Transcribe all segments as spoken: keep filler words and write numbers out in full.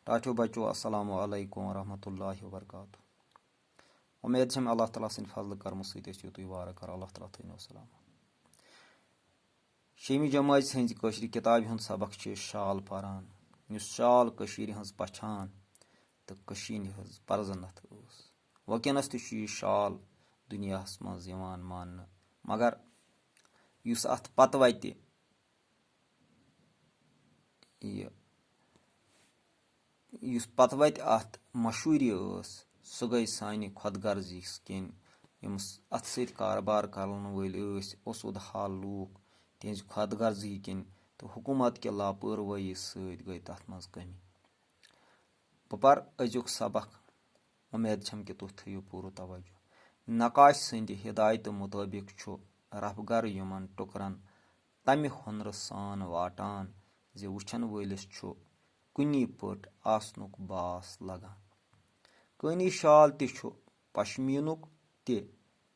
ٹاٹھیو بچو، السلام علیکم ورحمۃ اللہ وبرکاتہ۔ امید چھم اللہ تعالیٰ سٕنٛدِ فضلہٕ کرمہٕ سۭتۍ ٲسِو تُہۍ وارٕ کارٕ۔ اللہ تعالیٰ تھٲینو سلامت۔ شیٚمہِ جمٲژ ہٕنٛزِ کٲشرِ کِتابہِ ہُنٛد سبق چھِ شال پران، یُس شال کٔشیٖرِ ہٕنٛز پہچان تہٕ کٔشیٖرِ ہٕنٛز پرزنت ٲس۔ وٕنکیٚنس تہِ چھُ یہِ شال دُنیاہس منٛز یِوان ماننہٕ، مگر یُس اتھ پتہٕ وتہِ یہِ یُس پتہٕ وتہِ اتھ مشہوٗری ٲس، سۄ گٔے سانہِ خۄد غرضی کِنۍ۔ یِم س-، اتھٕ سۭتۍ کارٕبار کرن وٲلۍ ٲسۍ، اوسوٗدٕ حال لوٗکھ، تِہنٛزِ خۄد غرضی کِنۍ تہٕ حکوٗمت کہِ لاپروٲہی سۭتۍ گٔے تتھ منٛز کٔمی۔ بہٕ پرٕ أزیُک سبق۔ امید چھم کہِ تُہۍ تھٲیِو پوٗرٕ توجہ۔ نقاش سٕنٛدِ ہدایتہٕ مُطٲبِق چھُ رفگر یِمن ٹُکرن تمہِ ہُنرٕ سان واٹان زِ وٕچھن وٲلِس چھُ کُنی پٲٹھۍ آسنُک باس لگان۔ کٲنی شال تہِ چھُ پشمیٖنُک تہِ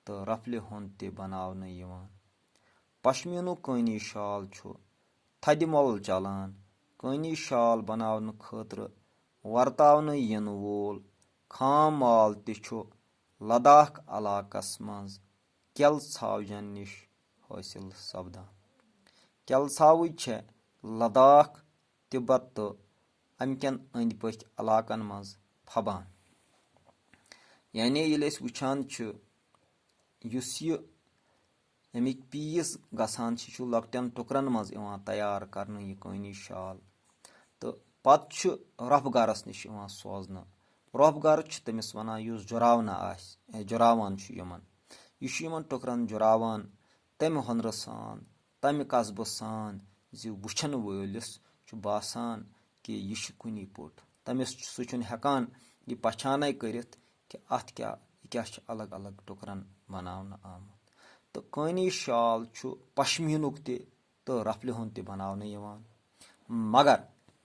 تہٕ رفلہِ ہُنٛد تہِ بناونہٕ یِوان۔ پشمیٖنُک کٲنی شال چھُ تھدِ مۄل چلان۔ کٲنی شال بناونہٕ خٲطرٕ ورتاونہٕ یِنہٕ وول خام مال تہِ چھُ لداخ علاقس منٛز کیل ژھاوجن نِش حٲصِل سپدان۔ کیل ژھاوٕج چھےٚ لداخ، تِبت تہٕ امہِ کٮ۪ن أنٛدۍ پٔکۍ علاقن منٛز پھبان۔ یعنی ییٚلہِ أسۍ وٕچھان چھِ، یُس یہِ اَمِکۍ پیٖس گژھان چھِ، چھُ لۄکٹٮ۪ن ٹُکرَن منٛز یِوان تیار کرنہٕ یہِ کٲنی شال، تہٕ پتہٕ چھُ رۄپھ گرَس نِش یِوان سوزنہٕ۔ رۄپھ گرٕ چھُ تٔمِس وَنان یُس جُراونہٕ آسہِ، اے، جُراوان چھُ یِمن۔ یہِ چھُ یِمن ٹُکرَن جُراوان تَمہِ ہُنرٕ سان، تَمہِ قصبہٕ سان زِ وٕچھن وٲلِس چھُ باسان کہِ یہِ چھُ کُنی پوٚٹ۔ تٔمِس چھُ، سُہ چھُنہٕ ہٮ۪کان یہِ پہچانَے کٔرِتھ کہِ اَتھ کیٛاہ، یہِ کیٛاہ چھُ الگ الگ ٹُکرَن بناونہٕ آمُت۔ تہٕ کٲنی شال چھُ پشمیٖنُک تہِ تہٕ رفلہِ ہُنٛد تہِ بناونہٕ یِوان۔ مگر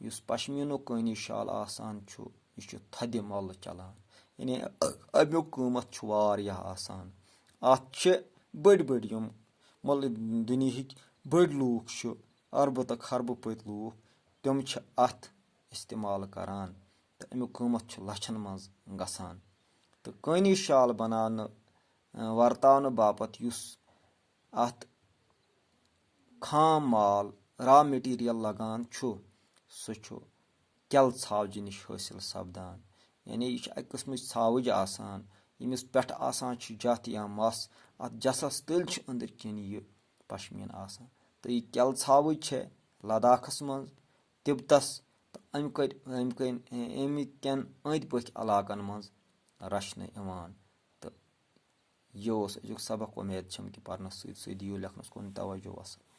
یُس پشمیٖنُک کٲنی شال آسان چھُ، یہِ چھُ تھدِ مۄلہٕ چلان، یعنی اَمیُک قۭمتھ چھُ واریاہ آسان۔ اَتھ چھِ بٔڑۍ بٔڑۍ یِم مۄلہٕ دُنیہٕکۍ بٔڑۍ لوٗکھ چھِ، اربہٕ تہٕ خربہٕ پٔتۍ لوٗکھ، تِم چھِ اَتھ استعمال کران تہٕ اَمیُک قۭمتھ چھُ لَچھَن منٛز گژھان۔ تہٕ کٲنی شال بناونہٕ، اَ، ورتاونہٕ باپتھ یُس اَتھ خام مال، را مٹیریل، لگان چھُ، سُہ چھُ کیل ژھاوجہِ نِش حٲصِل سپدان۔ یعنی یہِ چھِ اَکہِ قٕسمٕچ ژھاوٕج آسان، ییٚمِس پٮ۪ٹھ آسان چھُ جَتھ یا مَس، اَتھ جَسَس تٔلۍ چھِ أنٛدٕرۍ کِنۍ یہِ پشمیٖن آسان۔ تہٕ یہِ کیل ژھاوٕج چھےٚ لداخَس منٛز، تِبتَس تہٕ اَمہِ کَنۍ، اَمہِ کَنۍ، اَمہِ کٮ۪ن أنٛدۍ پٔکھۍ علاقَن منٛز رَچھنہٕ یِوان۔ تہٕ یہِ اوس أزیُک سبق۔ اُمید چھَم کہِ پَرنَس سۭتۍ سۭتۍ دِیِو لیکھنَس کُن توجہ۔ وَسَلام۔